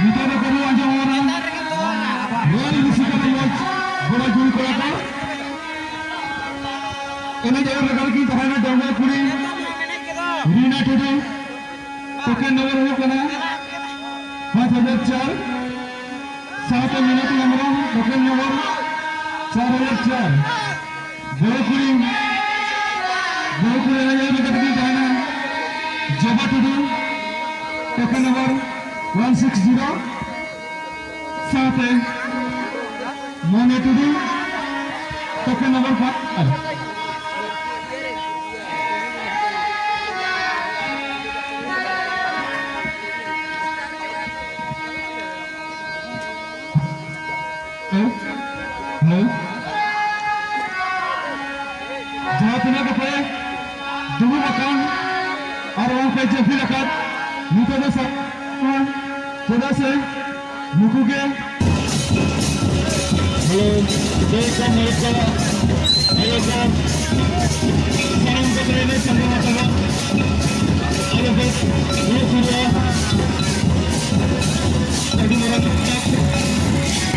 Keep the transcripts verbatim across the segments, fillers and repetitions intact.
ᱱᱤᱛᱚᱜ ᱫᱚ ᱠᱟᱹᱨᱩ ᱟᱸᱡᱚᱢ ᱟᱵᱚᱱᱟ᱾ ᱨᱚᱲ ᱵᱮᱥᱤ ᱠᱟᱱᱟ ᱢᱚᱡᱽ ᱜᱚᱲᱚ ᱡᱩᱲᱤ ᱠᱚᱲᱟ ᱠᱚ᱾ ᱮᱱᱮᱡ ᱮᱦᱚᱵ ᱞᱮᱠᱟ ᱨᱮᱜᱮ ᱡᱟᱦᱟᱸᱭ ᱰᱟᱺᱜᱩᱣᱟᱹ ᱠᱩᱲᱤ ᱨᱤᱱᱟ ᱴᱩᱰᱩ, ᱴᱳᱠᱮᱱ ᱱᱚᱢᱵᱚᱨ ᱦᱩᱭᱩᱜ ᱠᱟᱱᱟ ᱯᱟᱸᱪ ᱦᱟᱡᱟᱨ ᱪᱟᱨ, ᱥᱟᱶᱛᱮ ᱢᱤᱱᱚᱛᱤ ᱦᱮᱢᱵᱨᱚᱢ, ᱴᱳᱠᱮᱱ ᱱᱚᱢᱵᱚᱨ ᱪᱟᱨ ᱦᱟᱡᱟᱨ ᱪᱟᱨ᱾ ᱵᱟᱹᱦᱩ ᱠᱩᱲᱤ, ᱵᱟᱹᱦᱩ ᱠᱩᱲᱤ ᱮᱱᱮᱡ ᱞᱟᱹᱜᱤᱫ ᱛᱮᱠᱤᱱ ᱛᱟᱦᱮᱱᱟ Joba Tudu, token number one six zero, ᱥᱟᱶᱛᱮ Moni Tudu, token number five. Hello, hello. ᱡᱟᱦᱟᱸ ᱛᱤᱱᱟᱹᱜ ᱜᱮᱯᱮ ᱫᱩᱲᱩᱵ ᱟᱠᱟᱱ ᱟᱨ ᱵᱟᱝ ᱯᱮ ᱡᱟᱹᱯᱤᱫ ᱟᱠᱟᱫ, ᱱᱤᱛᱚᱜ ᱫᱚ ᱥᱟᱵ ᱠᱚᱣᱟ, ᱪᱮᱫᱟᱜ ᱥᱮ ᱱᱩᱠᱩ ᱜᱮ᱾ ᱦᱮᱞᱳ, ᱡᱮ ᱠᱚ ᱢᱟᱹᱭ ᱠᱚ, ᱟᱭᱳ ᱠᱚ, ᱥᱟᱱᱟᱢ ᱠᱚ ᱛᱟᱦᱮᱸ ᱞᱮᱱ ᱥᱟᱸᱜᱮ ᱢᱟ ᱛᱟᱵᱚᱱ᱾ ᱟᱞᱚ ᱯᱮ ᱫᱩᱲᱩᱵ ᱥᱩᱨᱩᱜᱼᱟ᱾ ᱟᱹᱰᱤ ᱢᱟᱨᱟᱝ ᱢᱤᱫᱴᱟᱝ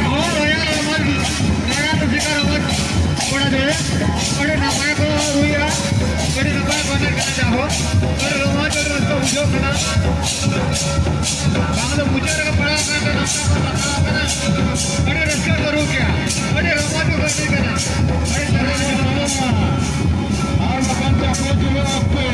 ᱦᱚᱸ ᱨᱚᱭᱟᱞ ᱨᱚᱢᱚᱡᱽ, ᱨᱚᱭᱟᱞ ᱨᱩᱥᱤᱠᱟ ᱨᱚᱢᱚᱡᱽ ᱠᱚᱲᱟ ᱫᱚ ᱟᱹᱰᱤ ᱱᱟᱯᱟᱭ ᱠᱚ ᱨᱩᱭᱟ, ᱟᱹᱰᱤ ᱱᱟᱯᱟᱭ ᱠᱚ ᱮᱱᱮᱡ ᱠᱟᱱᱟ᱾ ᱡᱟᱦᱳ, ᱟᱹᱰᱤ ᱨᱚᱢᱚᱡᱽ, ᱟᱹᱰᱤ ᱨᱟᱹᱥᱠᱟᱹ ᱵᱩᱡᱷᱟᱹᱜ ᱠᱟᱱᱟ᱾ ᱵᱟᱝ ᱫᱚ ᱢᱩᱪᱟᱹᱫ ᱨᱮᱜᱮ ᱯᱟᱲᱟᱣ ᱠᱟᱱᱟ, ᱱᱚᱝᱠᱟ ᱠᱚ ᱥᱟᱯᱲᱟᱣ ᱠᱟᱱᱟ᱾ ᱟᱹᱰᱤ ᱨᱟᱹᱥᱠᱟᱹ ᱠᱚ ᱨᱩ ᱠᱮᱜᱼᱟ, ᱟᱹᱰᱤ ᱨᱚᱢᱚᱡᱽ ᱠᱚ ᱮᱱᱮᱡ ᱠᱟᱱᱟ, ᱟᱹᱰᱤ ᱥᱟᱨᱦᱟᱣ᱾ ᱟᱨ ᱵᱟᱠᱷᱟᱱ ᱪᱟᱯᱚ ᱡᱩᱲᱟᱹᱣ ᱚᱠᱛᱮ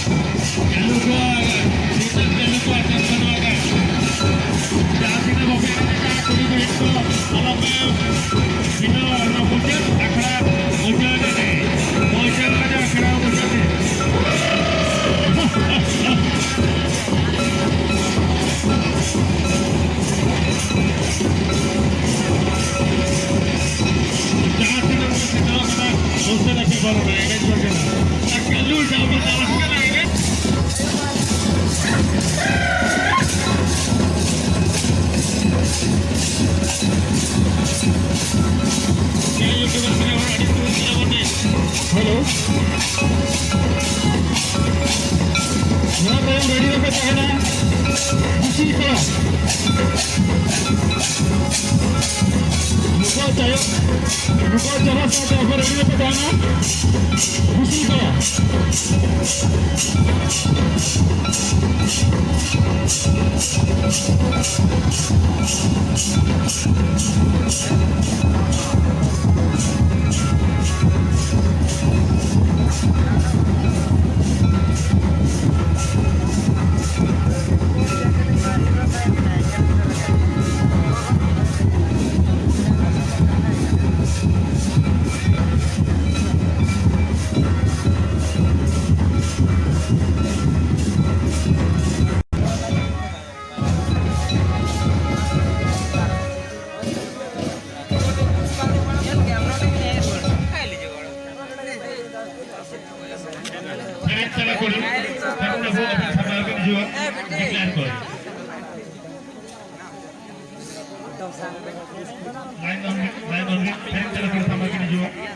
ᱪᱟᱹᱞᱩ ᱠᱚ, ᱱᱤᱛᱚᱜ ᱪᱟᱹᱞᱩ ᱠᱚ, ᱟᱴᱚᱠ ᱵᱟᱹᱱᱩᱜ ᱟᱠᱟᱫ᱾ ᱡᱟᱦᱟᱸ ᱛᱤᱱᱟᱹᱜ ᱵᱟᱯᱮ ᱮᱱᱮᱡᱟ, ᱠᱩᱲᱤ ᱠᱩᱲᱤ ᱠᱚ, ᱟᱞᱚᱯᱮ ᱵᱤᱞᱚᱢᱟ, ᱚᱱᱟ ᱢᱩᱪᱟᱹᱫ ᱟᱠᱷᱲᱟ, ᱢᱩᱪᱟᱹᱫ ᱮᱱᱮᱡ, ᱢᱩᱪᱟᱹᱫ ᱮᱱᱮᱡ ᱟᱠᱷᱲᱟ, ᱢᱩᱪᱟᱹᱫ ᱮᱱᱮᱡ᱾ ᱡᱟᱦᱟᱸ ᱛᱤᱱᱟᱹᱜ ᱠᱚ ᱥᱮᱴᱮᱨᱚᱜ ᱠᱟᱱᱟ, ᱩᱥᱟᱹᱨᱟ ᱯᱮ ᱵᱚᱞᱚᱱᱟ, ᱮᱱᱮᱡ ᱡᱚᱝ ᱠᱟᱱᱟ᱾ ᱟᱨ ᱠᱟᱹᱞᱩ ᱰᱟᱵᱩ ᱰᱟᱵᱩ ᱠᱟᱱᱟ, ᱮᱱᱮᱡ᱾ ᱡᱟᱭᱦᱳᱠ, ᱮᱵᱟᱨ ᱢᱤᱫ ᱦᱚᱲ ᱟᱹᱰᱤ ᱡᱳᱨ ᱢᱚᱴᱟᱢᱩᱴᱤ᱾ ᱦᱮᱞᱳ᱾ ᱱᱚᱣᱟ ᱛᱟᱭᱚᱢ ᱨᱮᱰᱤ ᱨᱮᱯᱮ ᱛᱟᱦᱮᱱᱟ᱾ ᱠᱩᱥᱤ ᱠᱚᱲᱟ᱾ ᱱᱩᱠᱩᱣᱟᱜ ᱛᱟᱭᱚᱢ, ᱱᱩᱠᱩᱣᱟᱜ ᱪᱟᱵᱟ ᱥᱟᱶᱛᱮ ᱟᱯᱮ ᱨᱮᱰᱤ ᱨᱮᱯᱮ ᱛᱟᱦᱮᱱᱟ᱾ ᱠᱩᱥᱤ ᱠᱚᱲᱟ᱾ ᱯᱷᱮᱨᱮᱫ ᱛᱟᱞᱟ ᱠᱚᱨᱮ, ᱛᱟᱨᱩᱱ ᱵᱟᱹᱵᱩ ᱟᱹᱵᱤᱱ ᱥᱟᱢᱟᱝ ᱨᱮᱵᱤᱱ ᱦᱤᱡᱩᱜᱼᱟ, declare ᱠᱚᱨᱮ᱾ ᱞᱟᱭᱤᱱ ᱫᱚᱦᱚᱭ ᱵᱤᱱ, ᱞᱟᱭᱤᱱ ᱫᱚᱦᱚᱭ ᱵᱤᱱ, ᱯᱷᱮᱨᱮᱫ ᱛᱟᱞᱟ ᱠᱚᱨᱮ ᱥᱟᱢᱟᱝ ᱨᱮᱵᱤᱱ ᱦᱤᱡᱩᱜᱼᱟ᱾